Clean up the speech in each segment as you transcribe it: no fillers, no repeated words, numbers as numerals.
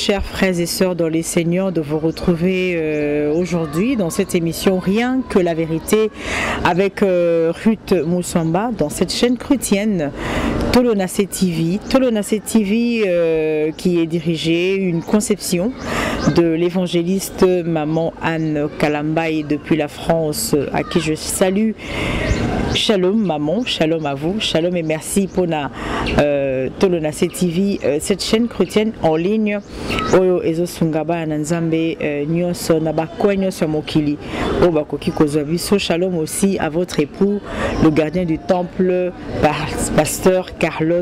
chers frères et sœurs dans les Seigneurs, de vous retrouver euh, aujourd'hui dans cette émission Rien que la vérité avec euh, Ruth Moussamba dans cette chaîne chrétienne Tolonacé TV. Tolonacé TV euh, qui est dirigée une conception de l'évangéliste maman Anne Kalambaye depuis la France à qui je salue. Shalom maman, shalom à vous, shalom et merci pour la euh, Tolonacé TV, euh, cette chaîne chrétienne en ligne oyo ezosunga bana na nzambe euh, nyonso na bacoin nyonso ya mokili oyo bakoki kozwa biso. Shalom aussi à votre époux, le gardien du temple, pasteur Carlos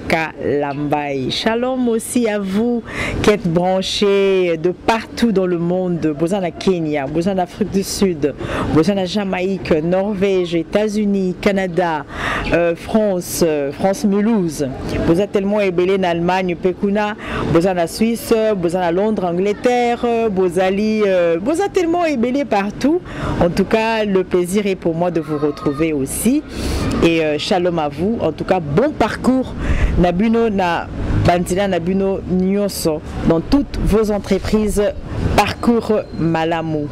Kalambay. Shalom aussi à vous qui êtes branchés de partout dans le monde, boza na Kenya, boza na Afrique du Sud, boza na Jamaïque, Norvège, États-Unis, Canada, euh, France, euh, France Mulhouse, boza tellement ebele na Allemagne pe kuna, boza na Suisse, boza na Londres, Angleterre, bozali, euh, boza tellement ebele partout. En tout cas, le plaisir est pour moi de vous retrouver aussi. Et euh, shalom à vous. En tout cas, bon parcours. Na bino na banzela na bino nyonso dans toutes vos entreprises, parcours malamu.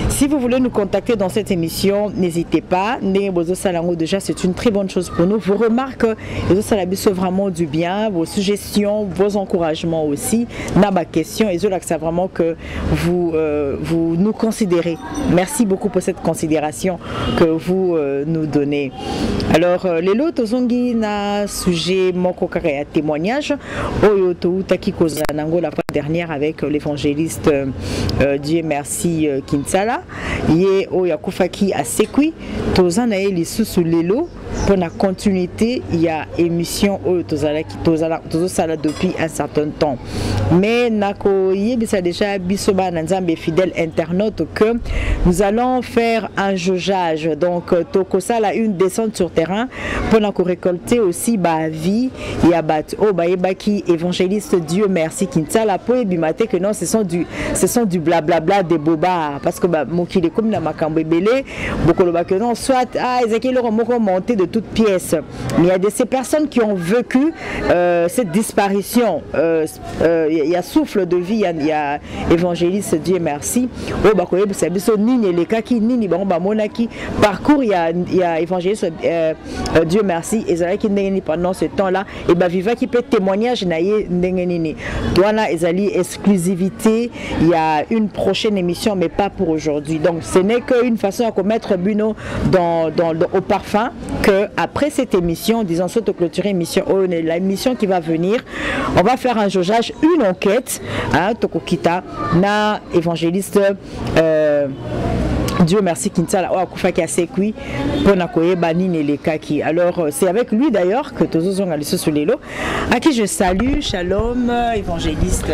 Si vous voulez nous contacter dans cette émission, n'hésitez pas. Ndenge bozosala yango déjà, c'est une très bonne chose pour nous. Vos remarques, ezosala biso vraiment du bien, vos suggestions, vos encouragements aussi. Na ba question, ezolakisa vraiment que vous, euh, vous nous considérez. Merci beaucoup pour cette considération que vous euh, nous donnez. Alors, euh, lelo tozongi na sujet moko kaka ya témoignage oyo toutaki kozala nango la fois dernière avec l'évangéliste euh, Dieu merci euh, Kinsala ye oyo akufaki asekwi toza na ye lisusu lelo mpo na continuité ya émission oyo tozalaki tozosala depuis un certain temps. Mais nakoyebisa déjà biso bana nzambe fidèle internaute que nous allons faire un jaugeage, donc tokosala une descente sur terrain mpona korécolter aussi baavis ya bato oyo bayebaki évangéliste Dieu merci Kinsala, po ebima te que non, ce sont du blablabla, des bobards, parce que ba, mokili ekomi na makambo ebele. Bokoloba que non, soit ah, ezalaki eloko moko monté de toutes pièces, mais il y a de ces personnes qui ont vécu cette disparition, il y a souffle de vie, il y a évangéliste Dieu merci oyo bakoyebisa biso nini elekaki, nini bango bamonaki, parcours ya évangéliste Dieu merci ezalaki ndenge nini pendant ce temps là et bavivaki mpe témoignage na ye ndenge nini. Wana ezali exclusivité, il y a une prochaine émission, mais pas pour aujourd'hui. Donc ce n'est qu'une façon à mettre bino dans au parfum que après cette émission, disons surtout clôturer émission oyo, la émission qui va venir, on va faire un jaugeage, une enquête, hein, tokokita na évangéliste Dieu merci Kinsala oyo akufaki asekwi mpona koyeba nini elekaki. Alors c'est avec lui d'ailleurs que tozozonga lisusu lelo, à qui je salue. Shalom évangéliste.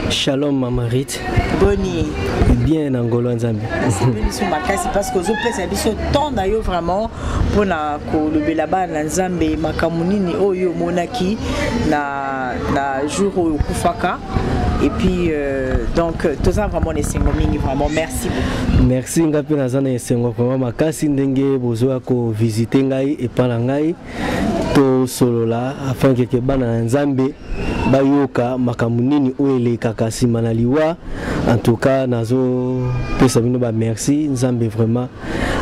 Shalom mama Rit. Boni? Bien, na ngolo ya Nzambe. Nasepeli biso makasi parce que ozopesa biso temps na yo vraiment mpona kolobela bana na Nzambe makambo nini oyo omonaki na jour oyo okufaka. Et puis donc toza vraiment na esengo mingi, vraiment merci beaucoup. Merci, nga mpe naza na esengo vraiment makasi ndenge bozoya kovisite ngai epa na ngai, tosolola afin que bana na Nzambe bayoka makambo nini oyo elekaka nsima na liwa. En tout cas, nazopesa bino bamerci. Nzambe vraiment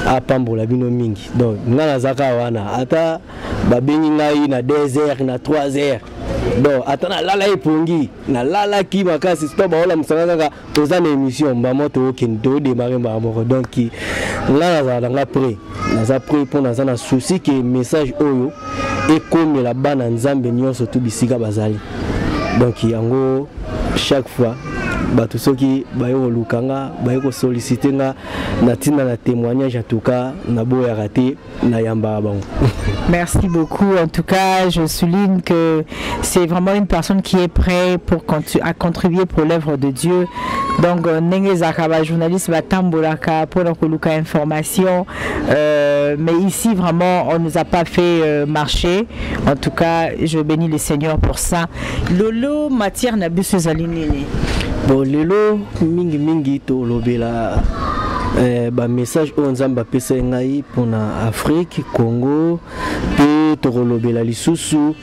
apambola bino mingi. Donc ngai naza kaka wana, ata babengi ngai na 2 heures, na 3 heures, donc ata nalala epongi, nalalaki makasi to baolamusanga kaka toza na émission, mbamo tookende, toodémarrer mbala moko. Donc ngai nazala nanga prêt, naza prêt mpo naza na souci que message oyo ekomela bana Nzambe nyonso tu bisika bazali. Donc yango chaque fois bato soki baye koluka nga, baye kosollicite nga na ntina na témoignage, en tout cas naboyaka te, nayambaka bango. Merci beaucoup. En tout cas, je souligne que c'est vraiment une personne qui est prête pour à contribuer pour l'œuvre de Dieu. Donc, ndenge ezalaka, ba journaliste batambolaka mpona koluka information, mais ici vraiment on nous a pas fait marcher. En tout cas, je bénis le Seigneur pour ça. Lelo matière na biso ezali nini? Bon, lelo mingimingi tolobela bamessage oyo Nzambe apesa ngai mpona Afrique, Congo, mpe tokolobela lisusu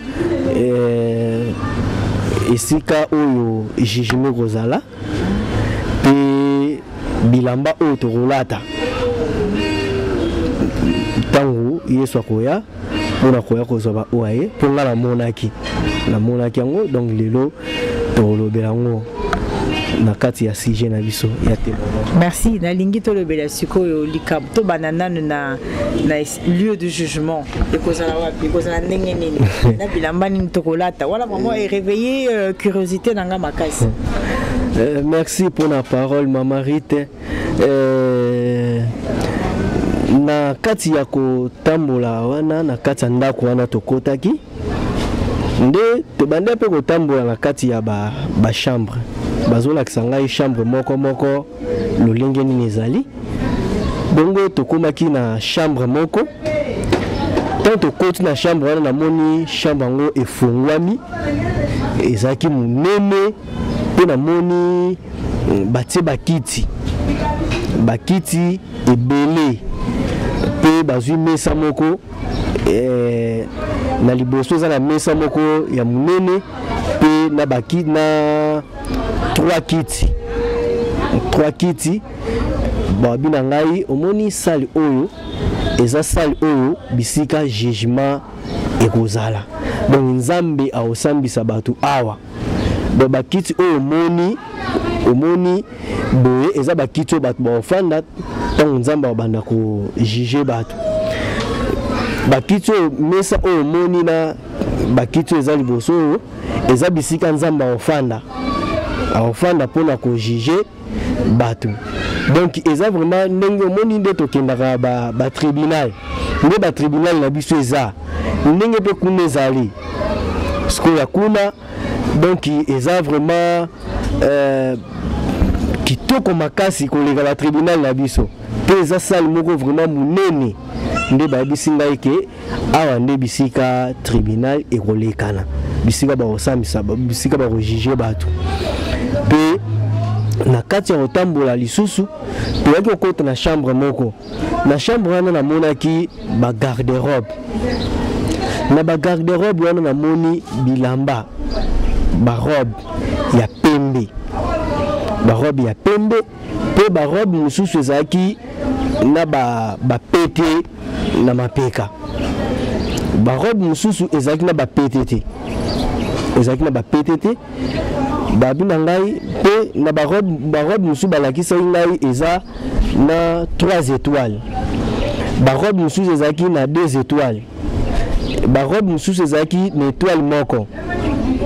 Esika oyo jugement ekozala mpe bilamba oyo tokolata ntango Yesu akoya mpona koya kozwa baoyo aye, mpo ngai namonaki yango. Donc lelo tokolobela yango na kati ya sujet na biso ya témoignage. Merci. Nalingi tolobela sikoyo likambo, tobanda nanu na lieu de jugement. Ekozala wapi? Ekozala ndenge nini? Na bilamba nini tokolata wana? Vraiment eréveillé curiosité na nga makasi. Merci pour la parole, Mama Rite. Na kati ya kotambola wana na kati ya ndako wana, tokotaki nde tobandi mpe kotambola na kati ya bachambre ba. Bazolakisa ngai chambre moko moko lolenge nini ezali. Bongo tokomaki na chambre moko. Ntango tokoti na chambre wana, namoni chambre yango efungwami, ezalaki monene, mpe namoni batie bakiti ebele, mpe bazwi mesa moko na liboso. Eza na mesa moko ya monene mpe na bakiti, na trois kiti, trois kiti. Babi na ngai: omoni salle oyo, eza salle oyo bisika jugement ekozala. Donc Nzambe akosambisa bato awa. Donc bakiti oyo omoni boye, eza bakiti oyo bato baofanda ntango Nzambe akobanda kojuger bato. Bakiti oyo, mesa oyo omoni na bakiti oyo eza liboso oyo, eza bisika Nzambe akofanda mpona kojuger bato. Donc eza vraiment ndenge omoni nde tokendaka batribunal, ba nde batribunal na biso eza ndenge mpe kuna ezali sikoyo ya kuna. Donc eza vraiment kitoko makasi koleka batribunal na biso, mpe eza salle moko vraiment monene. Nde bayebisi ngai ke awa nde bisika tribunal ekolekana, bisika bakosambisa, bisika bakojuger bato. Mpe na kati ya kotambola lisusu, toyaki kokota na chambre moko. Na chambre wana, namonaki bagarde-robe. Na bagarde-robe wana, namoni bilamba, barobe ya pembe, barobe ya pembe, mpe barobe mosusu ezalaki na bapete na mapeka, barobe mosusu ezalaki na bapete te, ezalaki na bapete te. Babi na ngai mpe na barobe mosusu balakisaki ngai eza na 3 étoiles, barobe mosusu ezalaki na 2 étoiles, barobe mosusu ezalaki na étoile moko,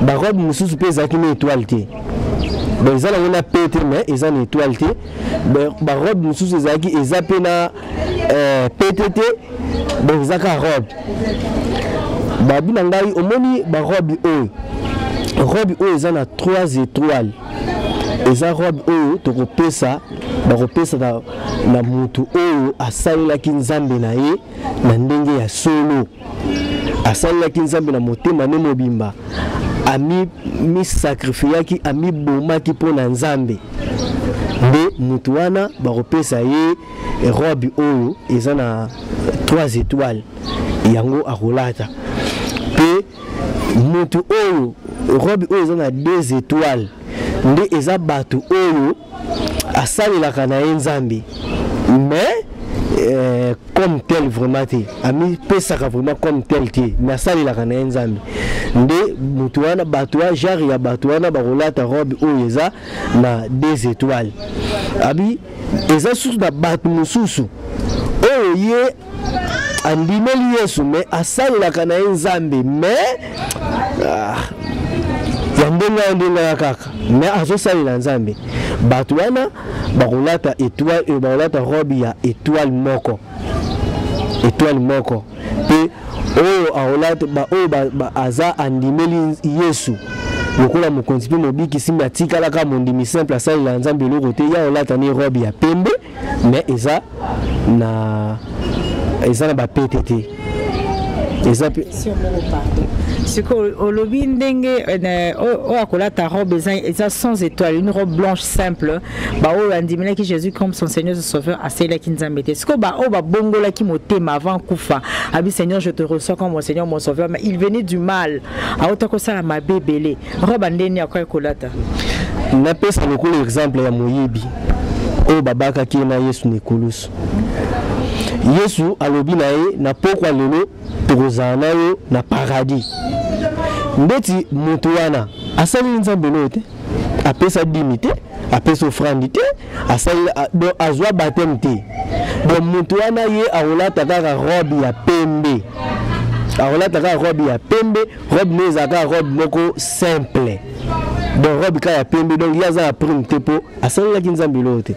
barobe mosusu mpe ezalaki na étoile te. Bon, eza nango na pete mais eza na étoile te. Barobe mosusu ezalaki eza mpe na pete te. Bon, eza kaka robe. Babi na ngai: omoni barobe oyo, robe oyo eza na 3 étoiles, eza robe oyo tokopesa, bakopesa na mutu oyo asalelaki Nzambe na ye na ndenge ya solo, asalelaki Nzambe na motema ne mobimba, amisacrifiaki, amibomaki mpo na Nzambe. Nde mutu wana bakopesa ye robe oyo eza na 3 étoiles, yango akolata. Mpe mutu oyo robe oyo eza na 2 étoiles, nde eza bato oyo asalelaka na ye Nzambe mais comme tel vraiment te, amipesaka vraiment comme tel te, mais asalelaka na ye Nzambe. Nde motu wana, bato ya genre ya bato wana bakolata robe oyo eza na 2 étoiles. Abi eza susu na bato mosusu oyo ye andimeli Yesu mais asalelaka na ye Nzambe mais ya ndenge ya ndenge ya kaka, mais azosalela Nzambe. Bato wana bakolata étoile, bakolata robe ya étoile moko, étoile moko. Mpe oyo akolata, oyo aza andimeli Yesu lokola mokonzi mpe mobikisi mais atikalaka mondimi simple, asalela Nzambe eloko te, ya olata ni robe ya pembe mais eza na bapete te. Eza mpe Sikoyo olobi ndenge oyo akolata robe eza sans étoile, une robe blanche simple, baoyo andimelaki Jésus comme son Seigneur et Sauveur, asalelaki Nzambe te. Sikoyo baoyo babongolaki motema avant kufa, abi: "Seigneur, je te reçois comme mon Seigneur, mon Sauveur", mais il venait du mal, auta kosala mabe ebele, robe ndeni akoki kolata? Napesa lokola exemple ya moyibi oyo babakaki ye na Yesu na ekulusu. Yesu alobi na ye: "Na pokwa lelo tokozala na yo na paradis." Ndeti moto wana asaleli Nzambe eloko te, apesa dîme te, apesa offrande te, asali, donc azwa baptême te. Donc moto wana, ye akolata kaka robe ya pembe, akolata kaka robe ya pembe. Robe ne ezala kaka robe moko simple, donc robe kaka ya pembe. Donc ye aza na prime te, mpo asalelaki Nzambe eloko te.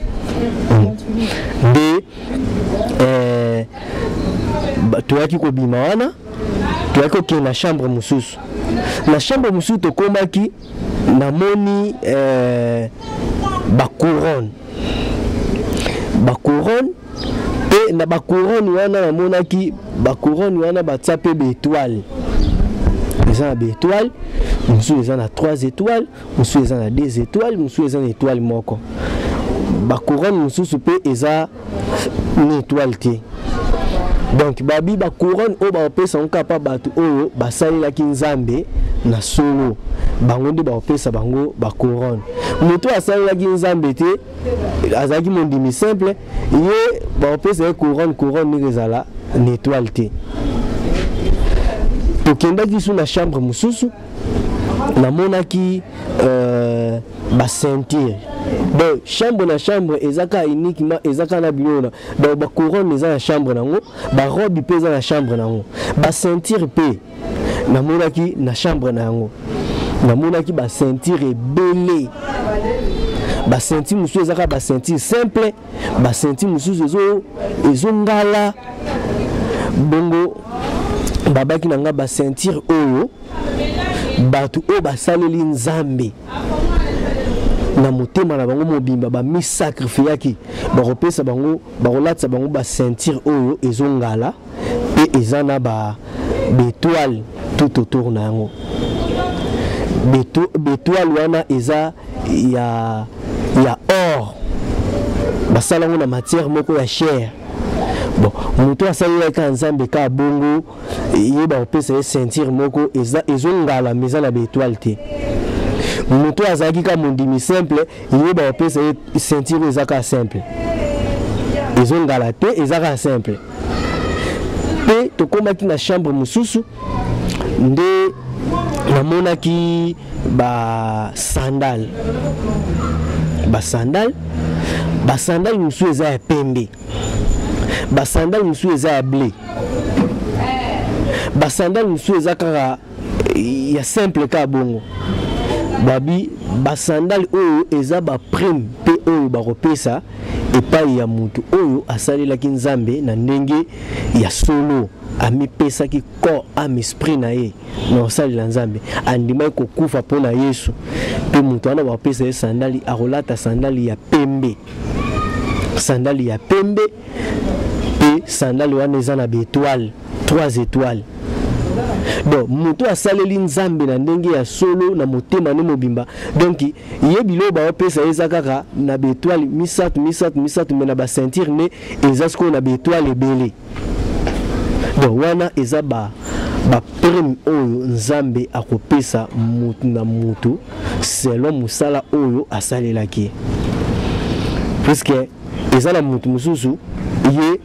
Nde toyaki kobima wana, toyaki kokende na chambre mosusu. Na chambre mosusu tokomaki, namoni bacouronne, bacouronne. Mpe na bacouronne wana, namonaki bacouronne wana batia mpe baétoile. Eza na baétoile, mosusu eza na 3 étoiles, mosusu eza na 2 étoiles, mosusu eza na étoile moko. Bacouronne mosusu mpe eza na étoile te. Donc babi bacouronne oyo bakopesa yango kaka bato oyo basalelaki Nzambe na solo, bango nde bakopesa bango bacouronne. Moto oyo asalelaki Nzambe te, azalaki mondimi simple, ye bakopesa ye couronne, couronne ndenge ezala na étoile te. Tokendaki su na chambre mosusu, namonaki baceinture. Donc chambre na chambre eza kaka uniquement, eza kaka na biloko na. Donc bacouronne eza na chambre nango, barobe mpe eza na chambre nango, baceinture mpe namonaki na chambre na yango. Namonaki baceinture ebele. Baceinture mosusu eza kaka baceinture simple, baceinture mosusu ezongala bongo. Babaki na nga baceinture oyo, bato oyo basaleli Nzambe na motema na bango mobimba, bamisacrifiaki, bakopesa bango, bakolatisa bango baceinture oyo ezongala mpe eza na baétoile tout autour na yango. Baétoile wana eza ya or, basala yango na matière moko ya cher. Bon, moto asalelaki kaka Nzambe kaka bongo, ye bakopesa ye ceinture moko ezongala, mais eza na baétoile te. Moto azalaki kaka mondimi simple, ye bakopesa ye ceinture oyo eza kaka simple, ezongala te, eza kaka simple. Mpe tokomaki na chambre mosusu, nde namonaki basandale. Basandale, basandale mosusu eza ya pembe, basandale mosusu eza ya bleu, basandale mosusu eza kaka ya simple kaka bongo. Babi basandale oyo eza baprime mpe oyo bakopesa epai ya motu oyo asalelaki Nzambe na ndenge ya solo, amipesaki corps, âme, esprit na ye na kosalela Nzambe, andimaki kokufa mpo na Yesu. Mpe moto wana bakopesa ye sandali, akolata sandali ya pembe, sandali ya pembe, mpe sandali wana eza na baétoile, 3 étoiles. Donc moto asaleli Nzambe na ndenge ya solo, na motema ne mobimba, donc ye biloko baopesa ye eza kaka na baétoile misato, misato, misato, mais na baceinture ne eza sikoyo na baétoile ebele. Donc wana eza ba baprime oyo Nzambe akopesa mutu na mutu selon mosala oyo asalelaki ye, puisque eza na mutu mosusu, ye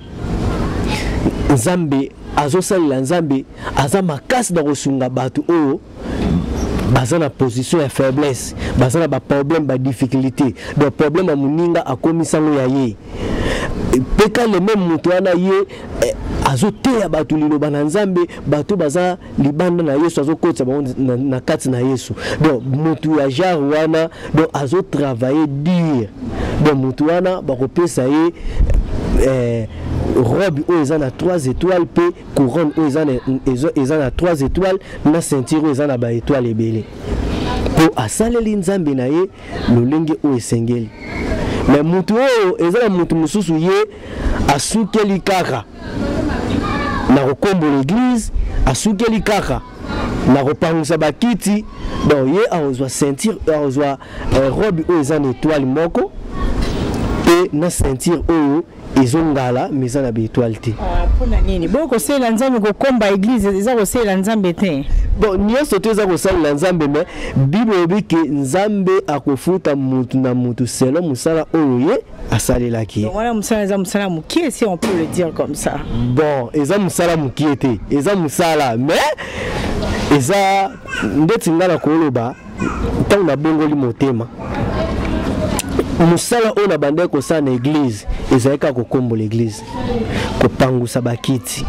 Nzambe azosalela Nzambe, aza makasi na kosunga bato oyo baza na position ya faiblesse, baza na baproblème, badifficulté. Donc problème ya moninga akomisango ya ye. Mpe ka le même moto wana, ye azoteya bato liloba na Nzambe, bato baza libanda na Yesu, azokotisa bango na kati na Yesu. Donc motu ya genre wana, donc azotravaille dur. Donc motu wana bakopesa ye robe oyo eza na 3 étoiles, mpe couronne oyo eza na 3 étoiles, na ceinture oyo eza na baétoile ebele, mpo asaleli Nzambe na ye lolenge oyo esengeli. Mais mutu oyo eza na mutu mosusu, ye asukeli kaka. Na kokombola église, asukeli kaka na kopangusa bakiti. Donc ye akozwa ceinture, akozwa robe oyo eza na étoile moko mpe na ceinture oyo ezongala mais eza na baétoile te. Mpona nini boyo kosalela Nzambe? Kokomba église eza kosalela Nzambe te? Bon, nyonso to eza kosalela Nzambe, mais Bible elobi ke Nzambe akofuta mutu na mutu selon mosala oyo ye asalelaki ye. Wana mosala eza mosala mokie, si on peut le dire comme ça. Bon, eza mosala mokie te, eza mosala, mais eza ndeti ngai na koloba, ntango nabongoli motema, mosala oyo nabandaki kosala na église ezalaki kaka kokombola église, kopangusa bakiti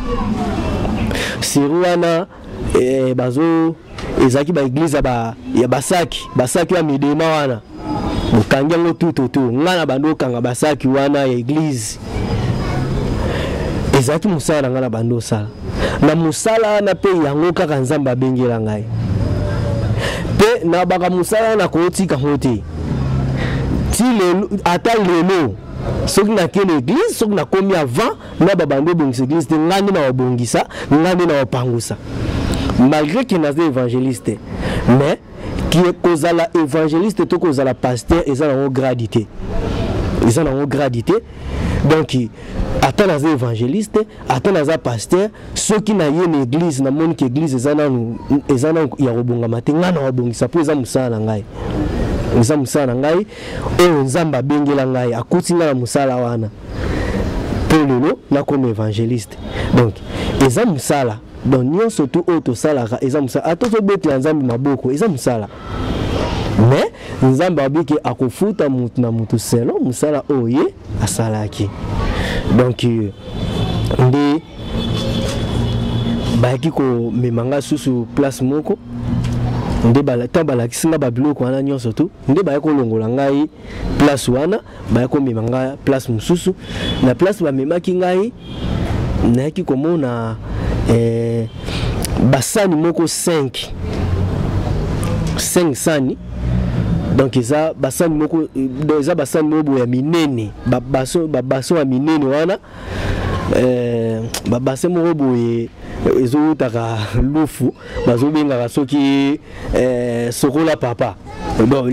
siri wana. Bazo ezalaki baéglise ya basaki, basaki ya midema wana, bokangi yango tututu. Ngai na bandi okanga basaki wana ya église, ezalaki mosala na ngai na bandi osala na mosala wana. Mpe yango kaka Nzambe abengela ngai, mpe nabaka mosala wana, kotika yango te ti lelo. Ata lelo, soki nakei na église, soki nakomi avant na babandi obongisa église te, ngai nde na babongisa, ngai nde na bapangusa, malgré ke naza évangéliste. Mais kozala évangéliste to kozala pasteur eza nango grade te, eza nango grade te. Donc ata naza évangéliste, ata naza pasteur, soki naye na église, namoni ke église eza nanu ya kobongama te, ngai na babongisa, mpo eza mosala na ngai, eza mosala na ngai oyo Nzambe abengela ngai, akuti ngai na mosala wana mpo lelo nakoma évangéliste. Donc eza mosala. Donc nyonso tu oyo tosalaka eza mosala. Ata ozobetela Nzambe maboko, eza mosala. Mais Nzambe abiki akofuta mutu na mutu selon mosala oyo ye asalaki. Donc nde bayaki komema nga susu place moko, nde ntango balakisi nga babiloko wana nyonso tu, nde bayaki kolongola ngai place wana, bayaki komema ngai place mosusu. Na place bamemaki ngai, nayaki komona basani moko 5, 5 sani. Donc eza basani moko, donc eza basani moko boye ya minene, babaso ya minene wana, babase moko boye ezowutaka lufu, bazobengaka soki sokola papa. Donc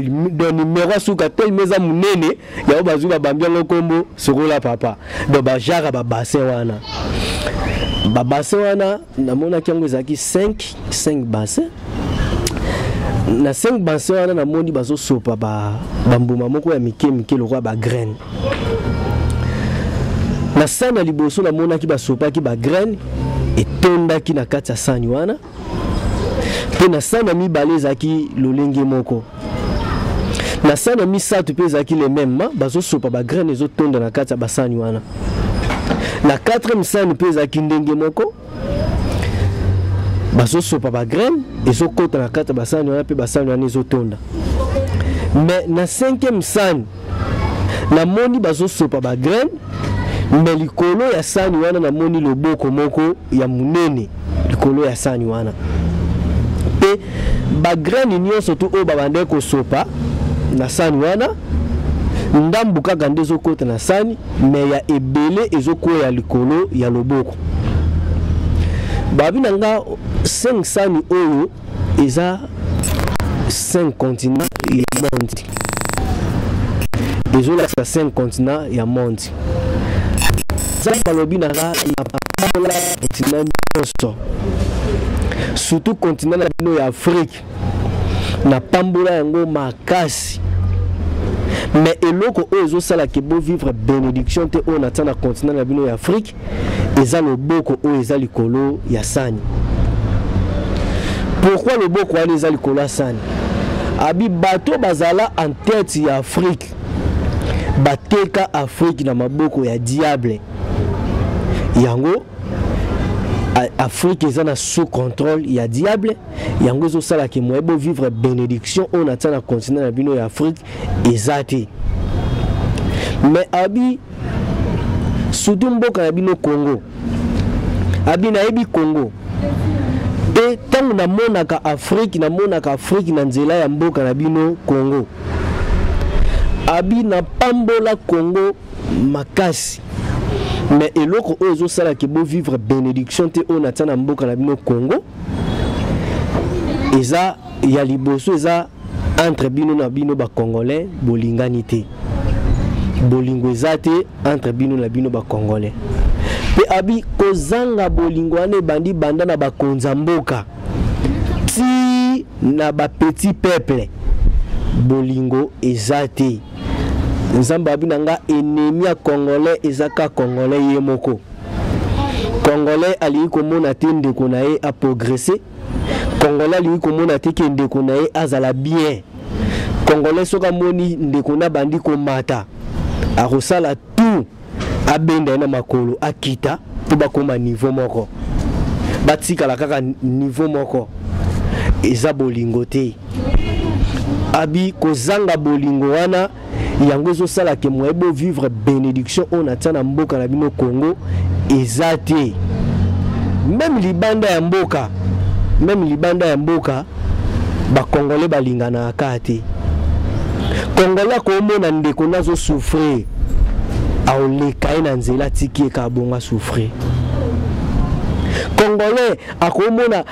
numéro asuka telema eza monene, yango bazwi babambi yango nkombo sokola papa. Donc bajara babassin wana, babassin wana namonaki yango ezalaki 5, 5 bassin. Na 5 bassin wana, namoni bazosopa bambuma moko ya mike mike lokola bagraine. Na sani ya liboso, namonaki basopaki bagraine, etondaki na kati ya sani wana. Mpe na sani ya mibale ezalaki lolenge moko. Na sani ya misato mpe ezalaki le même, bazosopa bagraine, ezotonda na kati ya basani wana. Na quatrième sani mpe ezalaki ndenge moko, bazosopa bagraine, ezokɔta na kati ya basani wana, mpe basani wana ezotonda. Mais na cinquième sani, namoni bazosopa bagraine, mais likolo ya sani wana namoni loboko moko ya monene likolo ya sani wana, mpe bagraine nyonso tu oyo babandaki kosopa na sani wana, ndambu kaka nde ezokɔta na sani, mais ya ebele ezokwea likolo ya loboko. Babi na nga 5 sani oyo eza 5 continent ya monde, ezolakisa 5 continent ya monde. Nzambe balobi na nga na pambola continent nyonso, surtout continent na bino ya Afrique, napambola yango makasi. Mais eloko oyo ezosalaka bovivre bénédiction te oyo natia na continent na bino ya Afrique eza loboko oyo eza likolo ya sani. Pourquoi loboko wana eza likolo ya sani? Abi bato bazala en tête ya Afrique bateka Afrique na maboko ya diable. Yango Afrique eza na sous contrôle ya diable. Yango ezosalaka moye bovivre bénédiction oyo natia na continent na bino ya Afrique eza te. Mais abi surtout mboka na bino Congo, abi nayebi Congo, mpe ntango namonaka Afrique, namonaka Afrique na nzela ya mboka na bino Congo. Abi napambola Congo makasi. Mais eloko oyo ezosala ke bovivre bénédiction te oyo natia na mboka na bino Congo, eza ya liboso, eza entre bino na bino bacongolais bolingani te, bolingo eza te entre bino na bino bacongolais. Mpe abi kozanga bolingo wana ebandi banda na bakonzi ya mboka ti na bapetit peuple, bolingo eza te. Nzambe abi na nga ennemi ya congolais eza ka congolais ye moko. Congolais alingi komona te ndeko na ye aprogresse, congolais alingi komona te ke ndeko na ye azala bien. Congolais soki amoni ndeko na bandi komata, akosala tout abenda ye na makolo akita mpo bakóma niveau moko, batikala kaka niveau moko. Eza bolingo te. Abi kozanga bolingo wana yango ezosala ke moye bovivre bénédiction oyo natia na mboka na bino Congo eza te. Même libanda ya mboka, même libanda ya mboka, bacongolais balinganaka kaka te. Congolais akomona ndeko nazosouffrir, aoleka ye na nzela, atiki ye kaka bongo asouffrir. Congolais akomona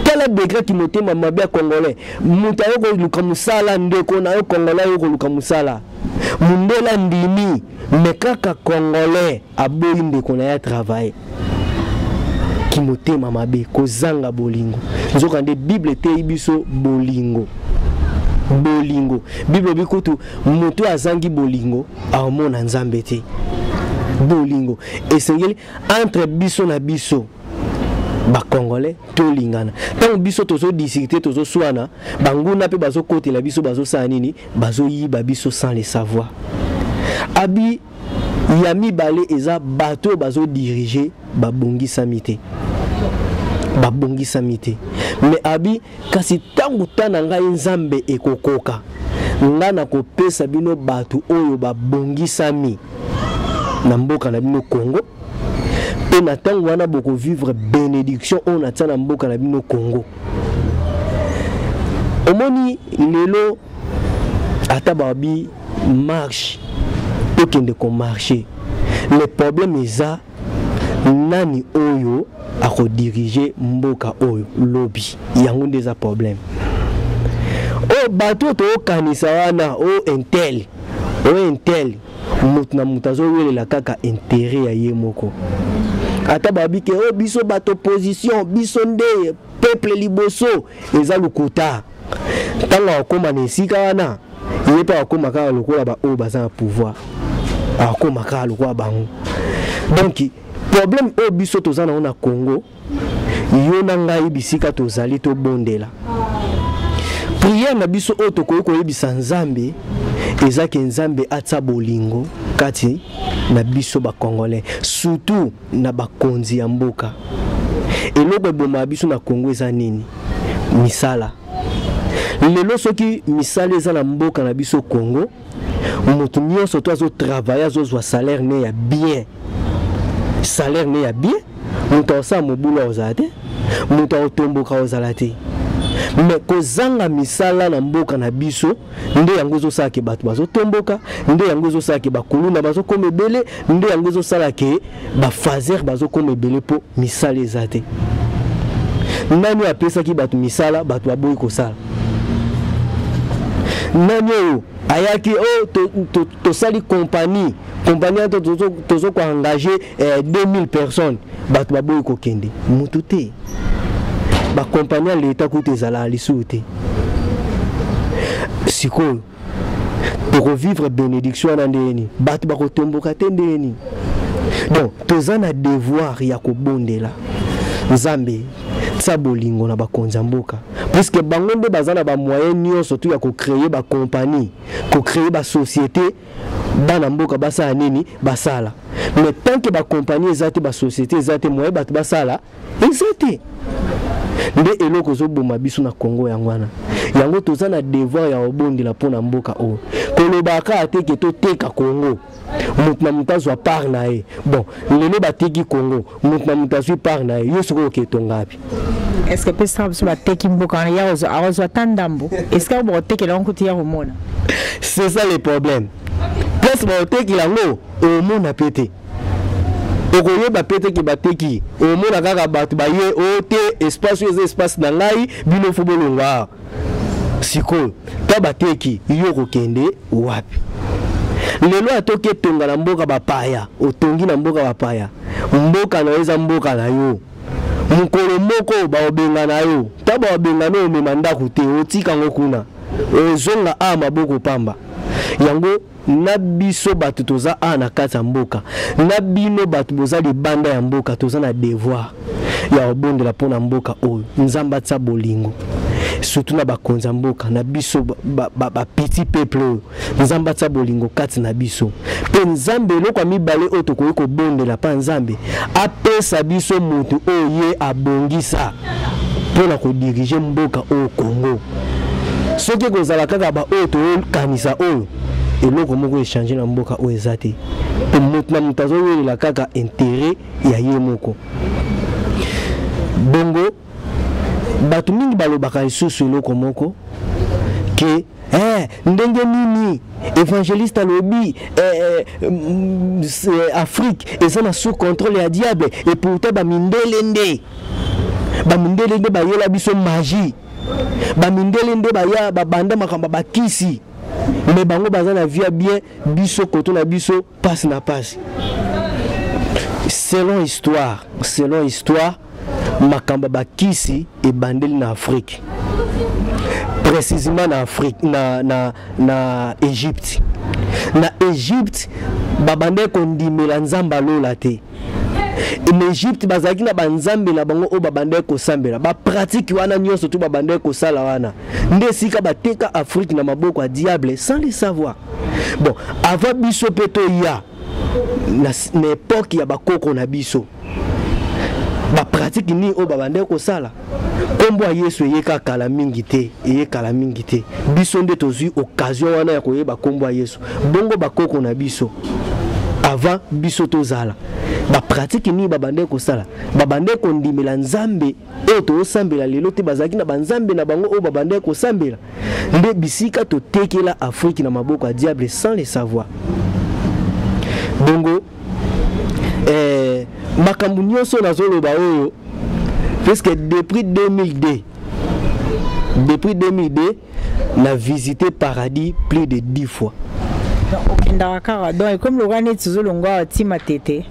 tala degré ki motema mabe ya congolais. Moto ayo koluka mosala, ndeko na yo congolais ayo koluka mosala, mondele andimi, me kaka congolais aboyi ndeko na ye atravaille. Kimotema mabe, kozanga bolingo. Nzokande Bible eteyi biso bolingo, bolingo. Bible elobi kutu moto azangi bolingo aomona Nzambe te. Bolingo esengeli entre biso na biso bacongolais, tolingana. Ntango biso tozodiscute, tozoswana, banguna mpe bazokotela biso, bazosala nini? Bazoyiba biso sans le savoir. Abi ya mibale eza bato oyo bazodirige babongisami te, babongisami te. Me abi kasi ntango ta na ngai Nzambe ekokoka, ngai nakopesa bino bato oyo babongisami na mboka na bino Congo, mpe na ntango wana bokovivre bénédiction oyo natia na mboka na bino Congo. Omoni lelo ata babi marche, tokende komarche, le problème eza nani oyo akodirige mboka oyo lobi. Yango nde eza problème. Oyo bato oyo tokokanisa wana, oyo intel, oyo intel, moto na moto azowelela kaka intérêt ya ye moko. Ata babi ke oyo biso bato opposition, biso nde peuple liboso, eza lokuta. Ntango akokóma na esika wana, ye mpe akokóma kaka lokola baoyo baza na pouvoir, akokóma kaka lokola bango. Donc problème oyo biso toza nango na Congo, yo na ngai bisika tozali, tobondela. Prière na biso oyo tokoki koyebisa Nzambe eza ke Nzambe atia bolingo kati na biso bacongolais, surtout na bakonzi ya mboka. Eloko ebomaka biso na Congo eza nini? Misala. Lelo soki misala eza na mboka na biso Congo, moto nyonso to azotravaille, azozwa salaire ne ya bien, salaire ne ya bien, moto akosala mobulu akozala te, moto akotomboka akozala te. Me kozanga misala na mboka na biso nde yango ezosala ke bato bazotomboka, nde yango ezosala ke bakuluna bazokoma ebele, nde yango ezosala ke bafaser bazokoma ebele, mpo misala eza te. Nani apesaki bato misala, bato baboyi kosala? Nani oyo ayaki oyo tosali compagnie, compagnie wana tozo koengage 2000 personnes, bato baboyi kokende? Motu te. Bakompagnie ya leta kutu ezalaka lisusu te. Sikoyo tokovivre bénédiction wana ndenge nini? Bato bakotomboka te ndenge nini? Donc toza na devoir ya kobondela Nzambe tia bolingo na bakonzi ya mboka, puisque bango nde baza na bamoyen nyonso tu ya kocreye bacompagnie, kocreye basociété, bana mboka basala nini? Basala. Mais tant que bacompagnie eza te, basociété eza te, moyen bato basala eza te. Nde eloko ezoboma biso na Congo yango wana. Yango toza na devoir ya kobondela mpo na mboka oyo. Kolobaka kaka te ke toteka Congo, moto na moto azwa part na ye. Bon, lelo bateki Congo, moto na moto azwi part na ye, yo soki oketonga wapi? Est ce que pesaka biso bateki mboka wana, ya akozwa ata ndambo? Est ce que bakotekela yango kutu ya komona? C'est ça le problème. Mpo Place baotekela yango omona pe te, okoyeba pe te ke bateki. Omona kaka bato baye o te, espace oyo eza espace na ngai, bino fo bolongwa awa. Sikoyo ta bateki, yo okokende wapi? Lelo atoki etonga na mboka bapaya, otongi na mboka bapaya, mboka na yo eza mboka na yo. Mokolo moko baobengana yo, ta baobengana yo, omema ndako te, otika yango kuna, ozonga awa maboko pamba. Yango na biso bato toza awa na kati ya mboka, na bino bato boza libanda ya mboka, toza na devoir ya kobondela mpo na mboka oyo. Nzambe atia bolingo surtout na bakonzi ya mboka na biso, ba petit peuple oyo. Nzambe atia bolingo kati na biso. Mpe Nzambe, eloko ya mibale oyo tokoki kobondela mpa Nzambe, apesa biso motu oyo ye abongisa mpo na kodiriger mboka oyo Congo. Soki ekozala kaka baoyo toyokanisa oyo, eloko moko echanger na mboka oyo eza te, mpe moto na moto azowelela kaka intérêt ya ye moko. Bongo bato mingi balobaka lisusu eloko moko ke ndenge nini évangéliste alobi Afrique eza na sous contrôle ya diable, et pourtant bamindele nde bayela biso magie, bamindele nde baya babanda makambo ya bakisi, mais bango baza na vie bien, biso koto na biso pasi na pasi. Selon histoire, makambo ya bakisi ebandeli na Afrique, précisément na Afrique, na Égypte. Na Égypte babandaki kondimela Nzambe alola te. Na Égypte bazalaki na banzambe na bango oyo babandaki kosambela. Bapratiques wana nyonso to babandaki kosala wana nde esika bateka Afrique na maboko ya diable sans le savoir. Bon, avant biso mpe toya na époque ya bakoko na biso, bapratiques nini oyo babandaki kosala? Nkombo ya Yesu eyeka kala mingi te, eye kala mingi te. Biso nde tozwi occasion wana ya koyeba nkombo ya Yesu. Bongo bakoko na biso, avant biso tozala, bapratiques nini babandaki kosala? Babandaki kondimela Nzambe oyo tozosambela lelo te. Bazalaki na banzambe na bango oyo babandaki kosambela. Nde bisika totekela Afrique na maboko ya diable sans le savoir. Bongo makambo nyonso nazoloba oyo, puisque depuis 2002, depuis 2002 na visité paradis plus de 10 fois. Okendaka kaka, donc ekomi lokola neti ozolongwa awa ntima tete,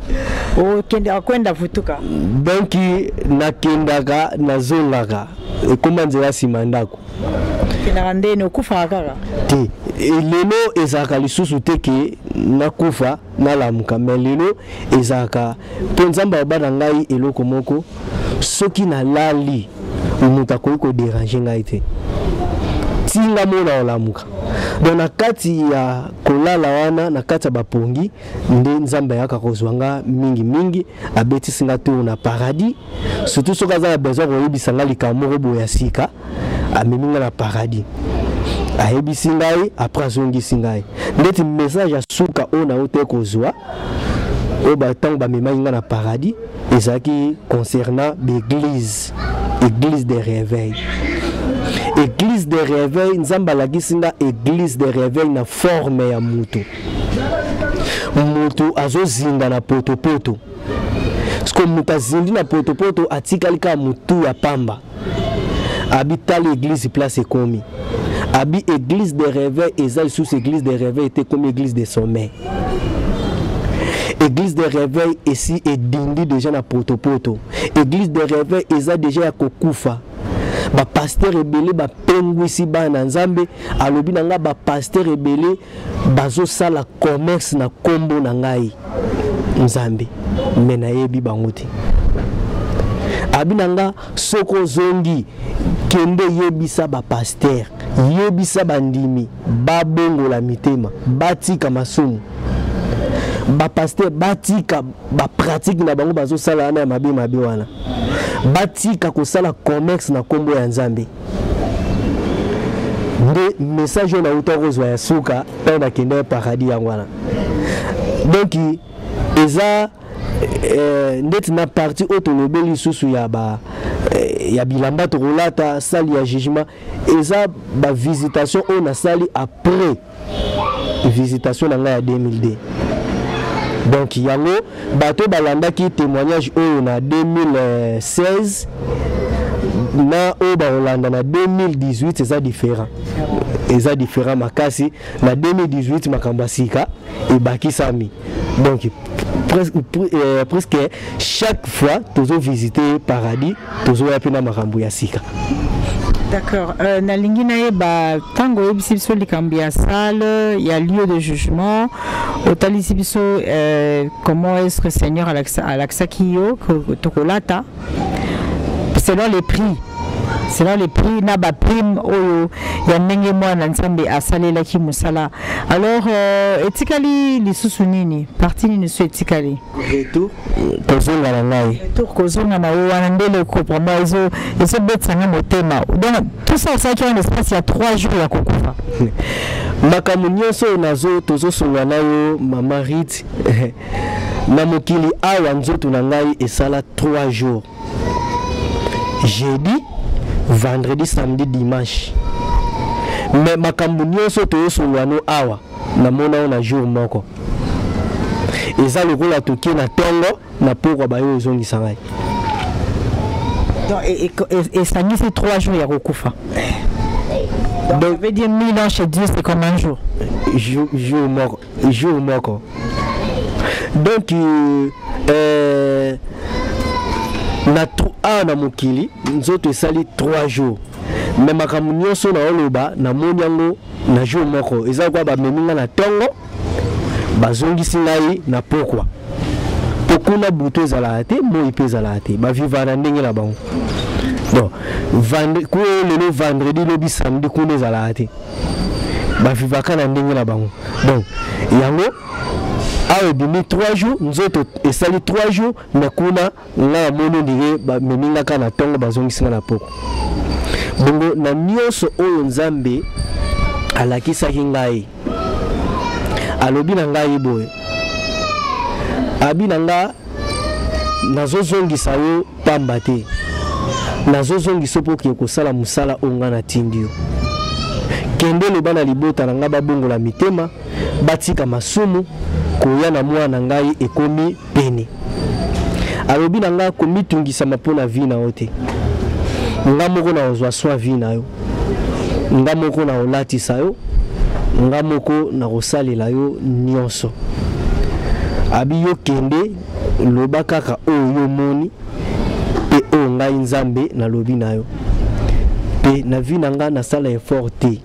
okendaka kwenda vutuka. Donc nakendaka, nazongaka, ekóma nzela nsima ndako. Okendaka ndeni, okufaka kaka? Te, lelo ezalaka lisusu te ke nakufa nalamuka, mais lelo ezalaka mpo Nzambe aloba na ngai eloko moko: soki nalali, moto akoki kodéranger ngai te, tinga mona olamuka. Donc na kati ya kolala wana, na kati ya bapongi, nde Nzambe ayaka kozwa nga mingimingi, abetisi nga tour na paradis. Surtout soki aza na besoin koyebisa nga likambo moko boye ya sika, amemi nga na paradis, ayebisi ngai, après azongisi ngai. Ndeti message ya suka oyo nauti kozwa, oyo ntango bamemaki nga na paradis, ezalaki concernant baéglise, église de réveil. Église de réveil, Nzambe alakisi nga église de réveil na forme ya mutu, mutu azozinda na potopoto. Siko moto azindi na potopoto, atikali kaka motu ya pamba. Abi tala église place ekomi. Abi église de réveil eza lisusu église de réveil te, ekomi église de sommeil. Église de réveil esi edindi déjà na potopoto. Église de réveil eza déjà ya kokufa. Bapasteurs ebele bapengwisi bana na Nzambe. Alobi na ngai bapasteurs ebele bazosala commerce na nkombo na ngai Nzambe, mais nayebi bango te. Abi na nga soki ozongi, kende yebisa bapasteurs, yebisa bandimi babongola mitema, batika masumu. Bapasteurs batika bapratiques na bango bazosala wana ya mabe mabe wana, batika kosala commerce na nkombo ya Nzambe. Nde message oyo nauta kozwa ya suka ntango nakende paradis, yango wana. Donc eza ndeti na partie oyo tolobeli lisusu ya bilamba tokolata, salle ya jugement, eza bavisitations oyo nasali après. Visitation na ngai ya 2002. Donc yango bato balandaki témoignage oyo na 2016 na oyo bakolanda na 2018 eza différent, eza différent makasi. Na 2018 makambo ya sika ebakisami. Donc presque chaque fois tozo visiter paradis, tozoya mpe na makambo ya sika. D'accord. Nalingi nayeba, ntango oyebisi biso likambo ya salle ya lieu de jugement, otalisi biso comment est-ce que Seigneur alakisaki yo tokolata selon les prix na baprime oyo ya ndenge mwana Nzambe asalelaki mosala. Alors etikali lisusu nini? Partie nini so etikali? Retour, kozonga na ngai. Retour, kozonga na yo wana nde eloko vraiment ezobetisanga motema. Donc tout ça osalaki wana espace ya 3 jours ya kokufa? Makambo nyonso oyo nazo tozosonga na yo, mama Rit, na mokili awa, nzoto na ngai esala 3 jours: jeudi, vendredi, samedi, dimanche. Mais makambo nyonso toyosonga no awa, namona oyo na jour moko. Eza lokola tokie na ntongo, na pokwa bayo ezongisa ngai. Donc esangisi 3 jours ya kokufa. Donc, ça veut dire 1000 ans chez Dieu, c'est comme un jour. Jour moko, jour moko. Donc na awa na mokili, nzoto esali 3 jours, mais makambo nyonso naoloba, namoni yango na jour moko. Eza kwa bamemi nga na ntongo, bazongisi ngai na pokwa, po kuna butu ezalaka te, moi mpe ezalaka te. Bavivaka na ndenge na bango. Donc kuna lelo vendredi, lobi samedi, kuna ezalaka te, bavivaka na ndenge na bango. Donc yango awa ebimi 3 jours, nzoto esali 3 jours, mais kuna ngai namoni on dirait bamemi nga kaka na ntongo, bazongisi nga na poko. Bongo na nyonso oyo Nzambe alakisaki ngai, alobi na ngai boye, abi na nga: nazozongisa yo pamba te, nazozongisa mpo okende kosala mosala oyo ngai natindi yo. Kende, loba na libota na ngai babongola mitema, batika masumu, koya na mwana na ngai ekomi pene. Alobi na ngai: komitungisama mpo na vie na yo te, nga moko na kozwa soin vie na yo, nga moko na kolatisa yo, nga moko na kosalela yo nyonso. Abi yo kende, loba kaka oyo yo moni mpe oyo ngai Nzambe nalobi na yo. Mpe na vie na nga nasala effort te,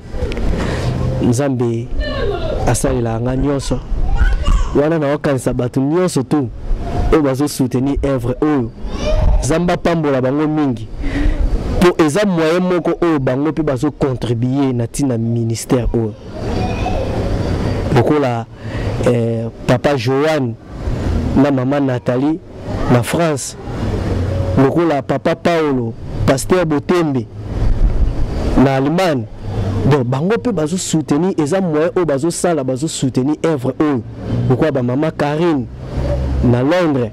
Nzambe asalelaka nga nyonso wana. Naokanisa bato nyonso tu oyo bazosoutenir œuvre oyo, Nzambe apambola bango mingi, mpo eza moyen moko oyo bango mpe bazocontribue na ntina ministère oyo, lokola papa Joanne na mama Nathalie na France, lokola papa Paolo, pasteur Botembe na Allemagne. Donc bango mpe bazosoutenir, eza moyen oyo bazosala, bazosoutenir œuvre oyo, lokola bamama Karine na Londres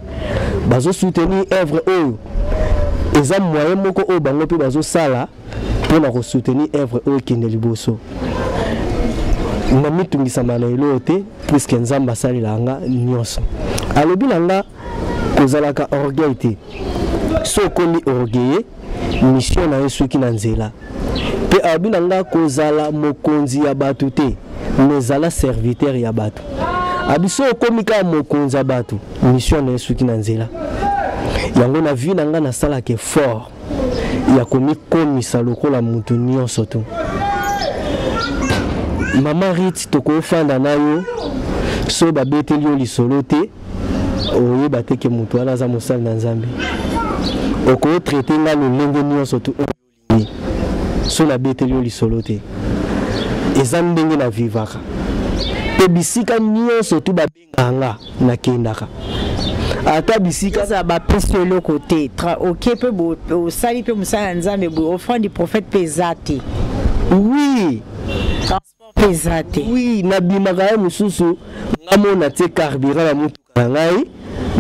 bazosoutenir œuvre oyo. Eza moyen moko oyo bango mpe bazosala mpona kosoutenir œuvre oyo ekende liboso. Namitungisama na eloko te, puisque Nzambe asalelaka nga nyonso. Alobi na nga: kozalaka orgueil te. So okomi orgueilleux, mission na ye soki na nzela. Mpe alobi na nga: kozala mokonzi ya bato te, mais zala serviteur ya bato. Abi so okomi kaka mokonzi ya bato, mission na ye soki na nzela. Yango na vie na nga nasalaka effort ya komikomisa lokola motu nyonso tu. Mama Rit, tokofanda na yo, so babeteli yo lisolo te, oyeba te ke moto wana aza mosali na Nzambe. Okotraite nga lolenge nyonso tu oyo olingi, so nabeteli yo lisolo te. Eza ndenge na vivaka, mpe bisika nyonso tu babengaka nga, nakendaka ata bisika Eza bapesi yo eloko te, oke mpe osali mpe mosala ya Nzambe boye, offrande du prophète mpe eza te? Oui. Transport mpe eza te? Oui, nabimaka ye mosusu, nga mo natie carburant na motuka na ngai,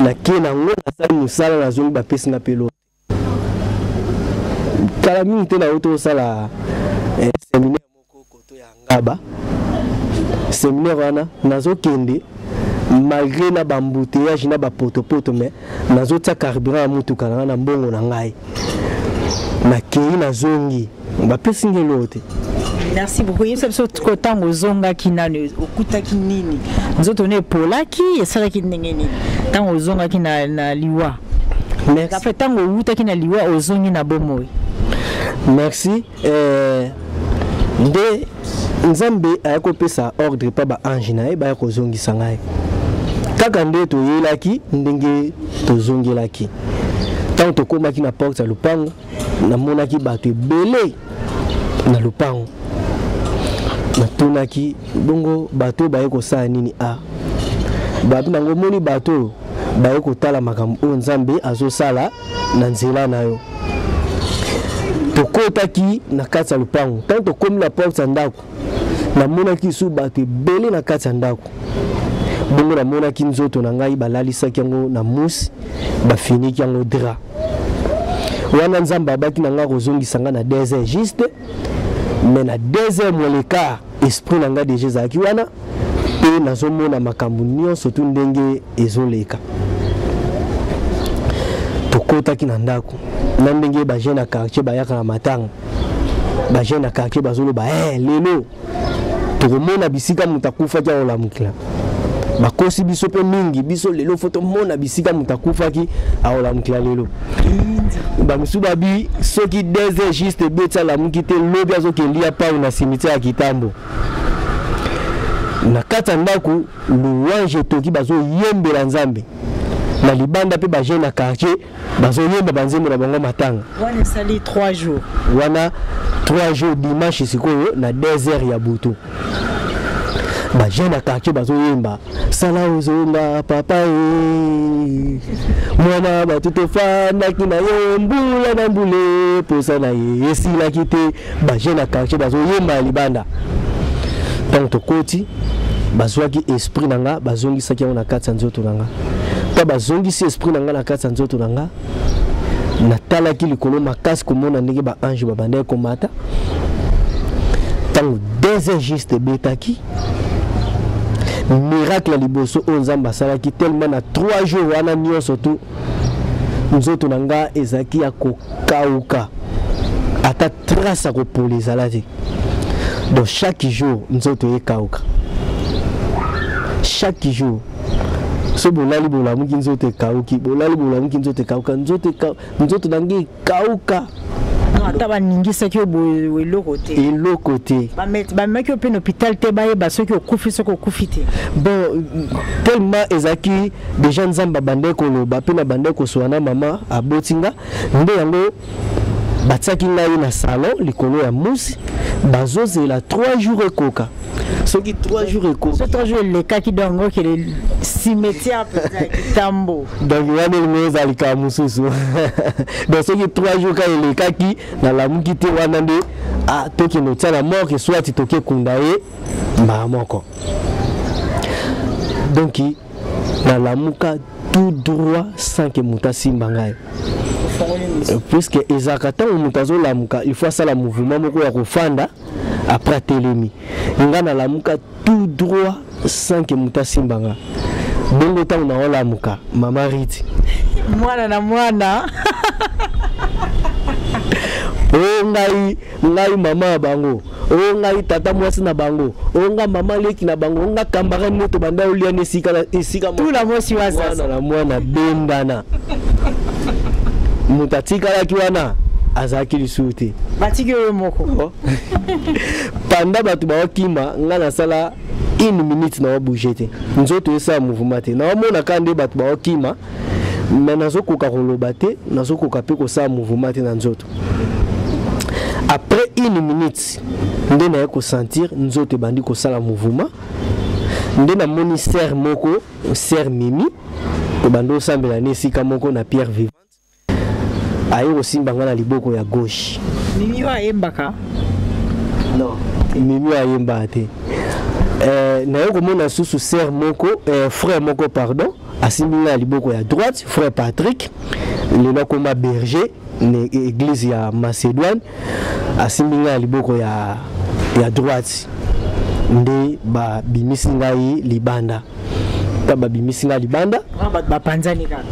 nakie nango, nasali mosala, nazongi, bapesi nga mpe eloko te. Kala mingi te nauti osala séminaire moko koto ya Ngaba. Séminaire wana nazokende malgré na baembouteillage na bapotopoto, mais nazotia carburant ya motuka na ngai na mbongo na ngai. Nakei, nazongi, bapesi ngai eloko te. Merci beaucoup. Yebisa biso, ntango ozongaki nano, okutaki nini? Nzoto no epolaki, esalaki ndenge nini ntango ozongaki na liwa? Merci. Ntango owutaki na liwa, ozongi na bomoi. Merci. Nde Nzambe aya kopesa ordre mpa baange na ye, baya kozongisa ngai kaka nde toyelaki, ndenge tozongelaki. Ntango tokómaki na porte ya lopango, namonaki bato ebele na lopango. Natunaki bongo bato oyo baye kosala nini? A babi nango, omoni bato oyo baye kotala makambo oyo Nzambe azosala na nzela na yo. Tokotaki na kati ya lopango. Ntango tokómi na porte ya ndako, namonaki lisusu bato ebele na kati ya ndako. Bongo namonaki nzoto na ngai, balalisaki yango na mousse, bafiniki yango drap wana. Nzambe abaki na ngai kozongisa ngai na 2 heures juste, mais na 2 heures moins le quart, esprit na ngai déjà ezalaki wana mpe nazomona makambo nyonso tu ndenge ezoleka. Tokotaki na ndako na ndenge bajeune ya quartier bayaka na matanga. Bajeune ya quartier bazoloba: "Hey, lelo tokomona bisika moto akufaki akolamukila." Bakosi biso mpe mingi. Biso lelo fo tomona bisika moto akufaki akolamukila lelo. Bamisu babi soki 2 heures juste ebeti, alamuki te, lobi azokelia pau na cimetière ya Kitambo. Na kati ya ndako, louange etoki, bazoyembela Nzambe. Na libanda mpe bajeune na quartier bazoyemba banzembo na bango matanga. Wana esali 3 jours? Wana 3 jours, dimanche sikoyo na 2 heures ya butu, bajeune ya quartier bazoyemba: "Sala ozonga papa e, mwana bato tofandaki na yo mbula na mbule, posa na ye esilaki te." Bajeune ya quartier bazoyemba ya libanda. Ntango tokoti, bazwaki esprit na nga, bazongisaki yango na kati ya nzoto na nga. Mpo bazongisi esprit na nga na kati ya nzoto na nga, natalaki likolo makasi komona ndenge baange babandaki komata. Ntango 2 heures juste ebetaki, miracle ya liboso oyo Nzambe asalaki, tellement na 3 jours wana nyonso tu nzoto na nga ezalaki ya kokauka, ata trace ya kopola ezala te. Donc chaque jour nzoto ekauka, chaque jour. So bolali, bolamuki, nzoto ekauki, bolali, bolamuki, nzoto ekauka, nzoto na ngai ekauka. Ata baningisaki yo boye, eloko te? Eloko te. Bamemaki yo mpe na hôpital te, bayeba soki okufi, soki okufi te? Bon, tellement ezalaki déjà Nzambe abandaki koloba mpe na bandaki kosola na mama aboti nga, nde yango batiaki ngai na salon likolo ya musi, bazozela 3 jours ekoka. Soki 3 jours ekoki, so 3 jours elekaki, donc okele cimetière mpenza ya Kitambo. Donc wana elingi eza likambo mosusu. Donc soki 3 jours ka elekaki, nalamuki te, wana nde ah, tokende otia na morgue, soit tokekunda ye mbala moko. Donc nalamuka tout droit sans que moto asimba ngai, puisque ezalaka ntango moto azolamuka, il faut asala mouvement moko ya kofanda, après atelemi. Nga nalamuka tout droit sans que moto asimba nga. Bongo ntango naolamuka, mama Riti, mwana na mwana, o ngai, ngai mama ya bango, o ngai tata mwasi na bango, o nga mama leki na bango, o nga camarade moto banda oliana esika esika. Tula mosi wa sasa. Mwana na mwana bendana, moto atikalaki wana azalaki lisusu te. Batiki oyo moko. Panda bato baokima, nga nasala une minute na obouge te, nzoto esala mouvement te. Naomona kaka nde bato baokima, mais nazokoka koloba te, nazokoka mpe kosala mouvement te na nzoto. Après une minute nde naye kosentir nzoto ebandi kosala mouvement. Nde namoni sœur moko, sœur Mimi, tobandi osambela na esika moko na Pierre Vivante, aye kosimba nga na liboko ya gauche. Mimi oyo ayembaka? Non, Mimi oyo ayembaka te. Naye komona susu sœur moko, frère moko, pardon, asimbi nga na liboko ya droite, frère Patrick, lelo akoma berger na église ya Macédoine, asimbi nga na liboko ya droite. Nde babimisi ngai libanda. Ta babimisi ngai libanda, bato bapanzani kaka.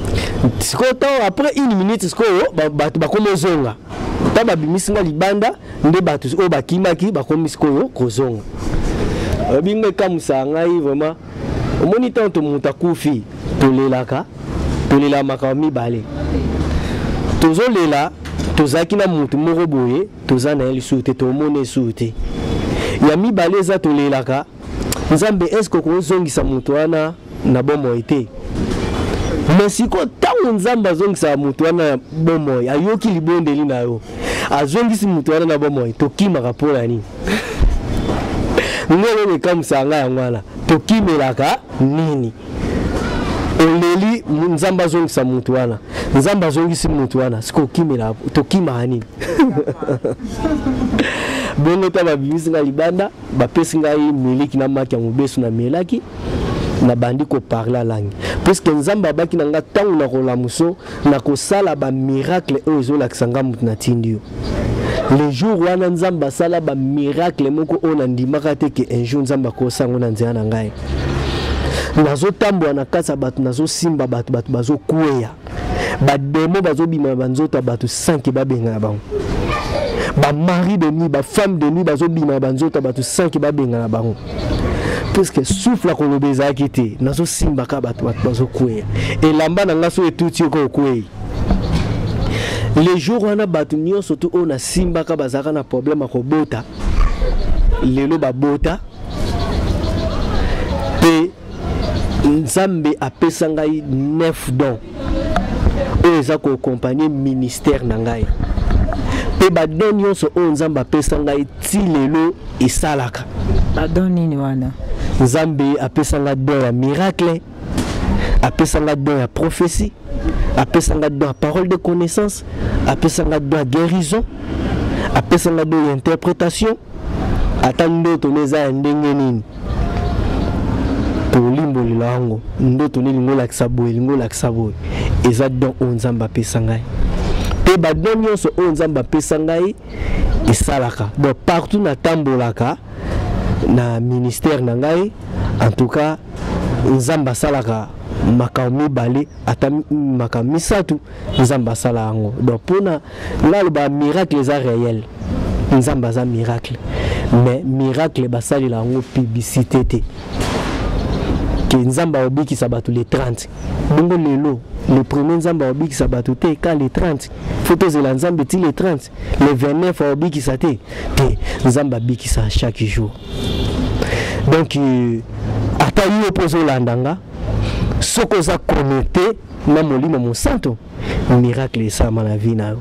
Sikoyo ntango après une minute, sikoyo bato bakomi ozonga. Ntango babimisi ngai libanda, nde bato oyo bakimaki bakomi sikoyo kozonga. Oyebi, ngai ekamwisaka ngai vraiment. Omoni, ntango to moto akufi, tolelaka, tolela makambo mibale. Tozolela tozalaki na motu moko boye, toza na ye lisusu te, tomoni lisusu te. Ya mibale eza tolelaka Nzambe, est-ce okozongisa moto wana na bomoi te? Mais sikoyo, ntango Nzambe azongisaka moto wana na bomoi, ayoki libondeli na yo, azongisi moto wana na bomoi, tokimaka mpo na nini? Ngolo ekamwisaka ngai yango wana. Tokimelaka nini? Oleli Nzambe azongisa motu wana, Nzambe azongisi motu wana, sikoyo okimela, tokimaka nini? Bongo ta babimisi ngai libanda, bapesi ngai miliki na maki ya mobesu, namelaki, nabandi koparler langue, puisque Nzambe abaki na nga ntango nakolamuso, nakosala bamiracle oyo ezolakisa nga motu natindi yo. Le jour wana, Nzambe asala bamiracle moko oyo nandimaka te ke un jour Nzambe akosa yango na nzela na ngai. Nazotambola na kati ya bato, nazosimba bato, bato bazokweya, badémon bazobima na banzoto ya bato sans ke babengana bango, bamari de nuit, bafemme de nuit bazobima na banzoto ya bato sans ke babengana bango, puisque souffle akoloba ezalaki te. Nazosimbaka bato, bato bazokweya, elamba na nga so etuti oko okwei. Le jour wana, bato nyonso tu oyo nasimbaka bazalaka na problème ya kobota, lelo babota. Mpe Nzambe apesa ngai 9 don oyo eza koaccompagner ministère na ngai, mpe badon nyonso oyo Nzambe apesa ngai ti lelo esalaka. Badon nini wana? Nzambe apesa ngai don ya miracle, apesa ngai don ya prophétie, apesa ngai don ya parole de connaissance, apesa ngai don ya guérison, apesa ngai don ya interprétation. Ata ndoto no eza ya ndenge nini, tolimbolela yango. Ndoto nde elingi olakisa boye, elingi olakisa boye, eza don oyo Nzambe apesa ngai. Mpe badon nyonso oyo Nzambe apesa ngai esalaka. Donc partout natambolaka na ministère na ngai, en tout cas Nzambe asalaka makambo mibale, ata makambo misato, Nzambe asala yango. Donc mpona nga aloba, miracle eza réel, Nzambe aza miracle, mais miracle basalela yango publicité te ke Nzambe aobikisa bato le 30, bongo lelo le premier Nzambe aobikisa bato te ka le 30. Faut tozela Nzambe ti le 30, le 29 aobikisa te? Te, Nzambe abikisa chaque jour. Donc ata yo mpo ozolanda nga, soki oza connecté na Molimo Mosanto, miracle esalama na vie na yo.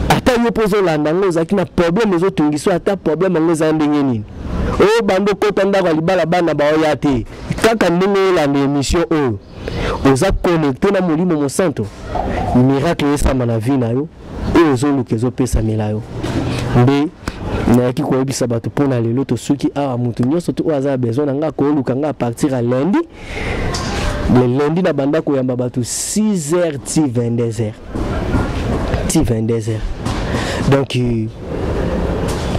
Ata yo mpo ozolanda yango, ozalaki na problème ezotungisa, ata problème yango eza ndenge nini, oyo bando okota ndako ya libala, bana baoya te, kaka ndenge oyolanda émission oyo, oza connecté na Molimo Mosanto, miracle esama na vie na yo. Oyo ozoluka ezopesamela yo. Nde nayaki koyebisa bato mpo na lelo tosuki awa. Motu nyonso tu oyo aza na besoin na nga, kooluka nga à partir ya lundi. Le lundi na banda koyamba bato 6 heures ti 22 heures, ti 22 heures. Donc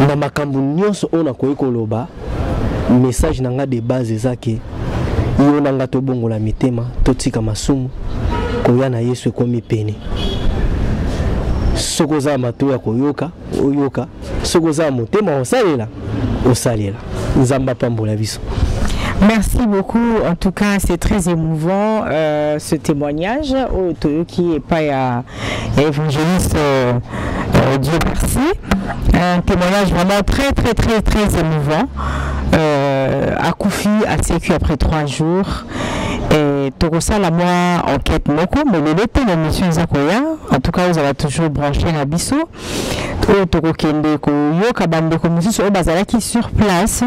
na makambo nyonso oyo nakoki koloba, message na nga de base eza ke yo na nga tobongola mitema, totika masumu, koya na Yesu ekomi pene. Soki oza na matoi ya koyoka, oyoka. Soki oza na motema osalela, osalela. Nzambe apambola biso. Merci beaucoup. En tout cas, c'est très émouvant ce témoignage. Oyo toyoki epai ya évangéliste Dieu merci. Un témoignage vraiment très très très très émouvant. Akufi, asekwi après 3 jours. Et tokosala mwa enquête moko, mais lelo te, na mission eza koya. En tout cas, ozala toujours branché na biso. Oyo tokokende koyoka bandeko mosusu oyo bazalaki sur place,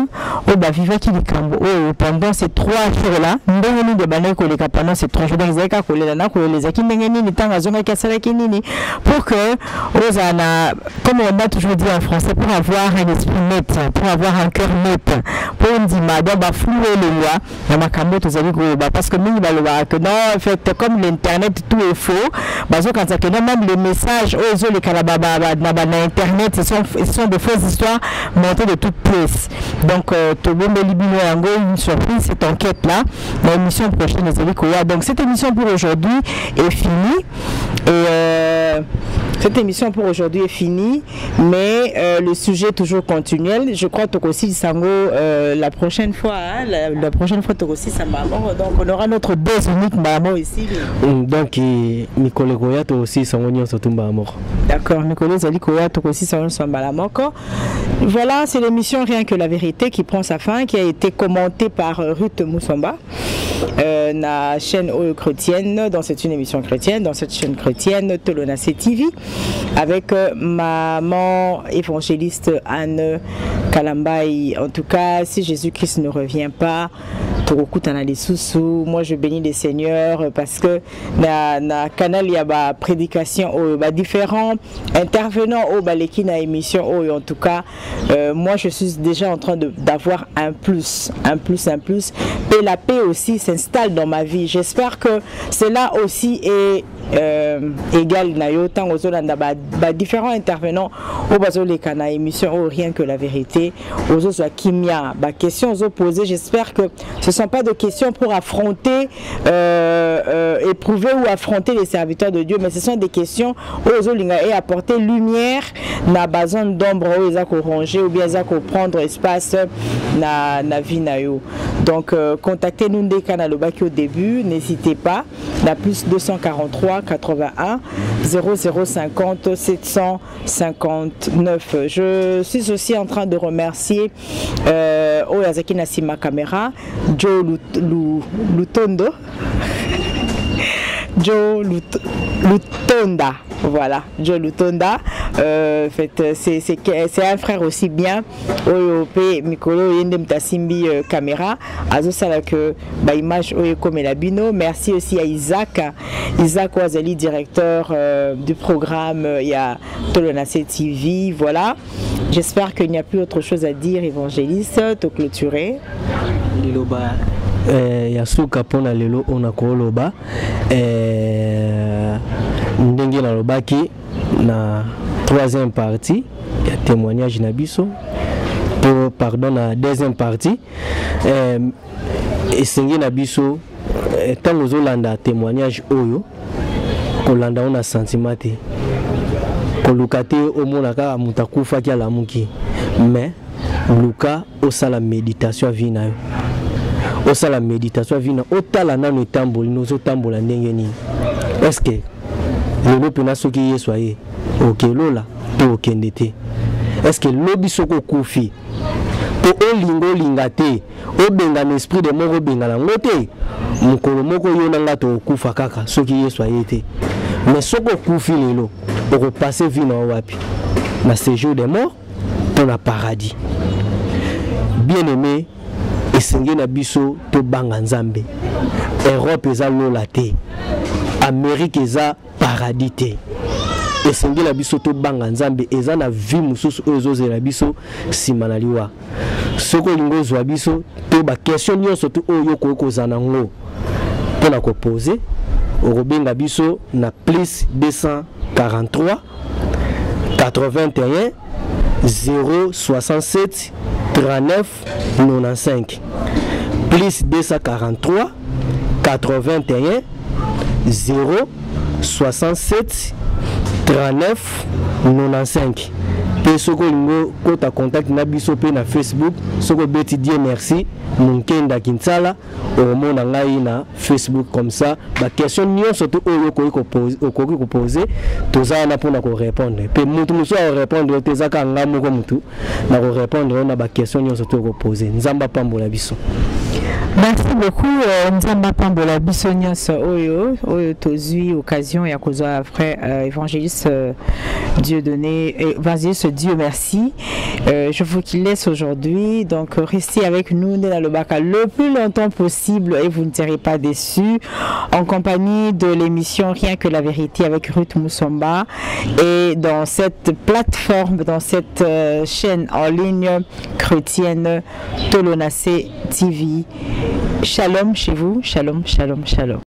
oyo bavivaki likambo oyo pendant ces 3 jours là, ndenge nini ebandaki koleka pendant ces 3 jours. Donc ezalaki kaka kolela na kolela, ezalaki ndenge nini, ntango azongaki asalaki nini, pour que ozala na, comme on a toujours dit en français, pour avoir un esprit net, pour avoir un cœur net, mpo ndima. Donc baflou elongwa na makambo tozali koloba, parce que mingi balobaka que non, en fait, comme l'internet, tout est faux, bazokanisa que non, même les messages oyo ezoleka na na internet, ce sont de fausses histoires montées de toutes pièces. Donc tobombeli bino yango une surprise, cette enquête là, na émission prochaine ezali koya. Donc cette émission pour aujourd'hui est finie et cette émission pour aujourd'hui est finie, mais le sujet est toujours continuel. Je crois tokosilisa yango la prochaine fois, hein, la prochaine fois tokosilisa moko. Donc on aura notre dose unique mbala ici. Donc mikolo ekoya tokosilisa yango nyonso tu mbala moko. D'accord, mikolo ezali koya tokosilisa nyonso mbala moko. Voilà, c'est l'émission Rien que la vérité qui prend sa fin, qui a été commentée par Ruth Moussamba, na chaîne oyo chrétienne, dans cette une émission chrétienne, dans cette chaîne chrétienne Tolonacé TV, avec maman évangéliste Anne Kalambaï. En tout cas, si Jésus-Christ ne revient pas, tokokutana lisusu. Moi, je bénis le Seigneur parce que na canal ya ba prédication oyo, ba différents intervenants oyo baleki na émission oyo, en tout cas, moi, je suis déjà en train d'avoir un plus, un plus, un plus, et la paix aussi s'installe dans ma vie. J'espère que cela aussi est égal na yo ntango ozolanda ba différents intervenants oyo bazoleka na émission oyo Rien que la vérité. Ozozwa kimia, ba questions ozoposer, j'espère que ce sont pas de questions pour affronter, éprouver ou affronter les serviteurs de Dieu, mais ce sont des questions oyo ozolinga et apporter lumière na ba zone d'ombre oyo eza koronger ou bien eza koprendre espace na vie na yo. Donc contactez-nous ndeka nalobaki au début, n'hésitez pas na plus 243 81 0050 759. Je suis aussi en train de remercier oyo azalaki na nsima caméra, Joe Lutondo, Joe Lutonda, voilà, Joe Lutonda. Fait, c'est un frère aussi bien oyo pe mikolo ye nde moto asimbi caméra, azosala que ba image oyo ekomela bino. Merci aussi à Isaac, Isaac oyo azali directeur du programme ya Tolonase TV. Voilà, j'espère qu'il n'y a plus autre chose à dire. Évangéliste, to clôturer. Liloba ya suka mpona lelo oyo nakoloba, ndenge nalobaki na troisième partie ya témoignage na biso to, pardon, na deuxième partie, esengi na biso, ntango ozolanda témoignage oyo, kolanda ngo na sentiment te, koluka te omona kaka moto akufaki alamuki, mais luka osala méditation ya vie na yo, osala méditation ya vie na, otala nano etamboli na ozotambola ndenge nini. Est-ce que lelo mpena soki Yesu aye, okelola to okende te? Est-ce que lobi soki okufi, mpo olinga olinga te, obengana esprit de mort, obengana yango te, mokolo moko yo na nga tokokufa kaka soki Yesu aye te. Mais soki okufi lelo, okopasser vie na yo wapi? Na séjour de mort to na paradis? Bien aimé, esengeli na biso tobanga Nzambe. Europe eza lola te, Amérique eza paradis te. Esengeli na biso tobanga Nzambe. Eza na vie mosusu oyo ezozela biso nsima na liwa. Soki olingi ozwa biso to ba question nyonso to oyo okoki kozala nango mpona koposer, okobenga biso na plus 243 81 067 39 95, plus 243 81 0 67 39 95. Mpe soki olingi okota contact na biso mpe na Facebook, soki obeti Dieu Merci Monkenda Kinsala, okomona ngai na Facebook. Comme ça ba question nyonso to oyo okoki koposer, toza wana mpona korépondre. Mpe motu mosusu akorépondre te, eza kaka ngai moko motu na korépondre na ba question nyonso to okoposer. Nzambe apambola biso. Merci beaucoup. Nzambe apambola biso nyonso oyo tozwi occasion ya kozwa frère évangéliste Dieu donné, évangéliste Dieu Merci. Je vous laisse aujourd'hui. Donc restez avec nous dans le bac le plus longtemps possible et vous ne serez pas déçus, en compagnie de l'émission Rien que la vérité avec Ruth Moussomba et dans cette plateforme, dans cette chaîne en ligne chrétienne Tolonacé TV. Shalom chez vous, shalom, shalom, shalom.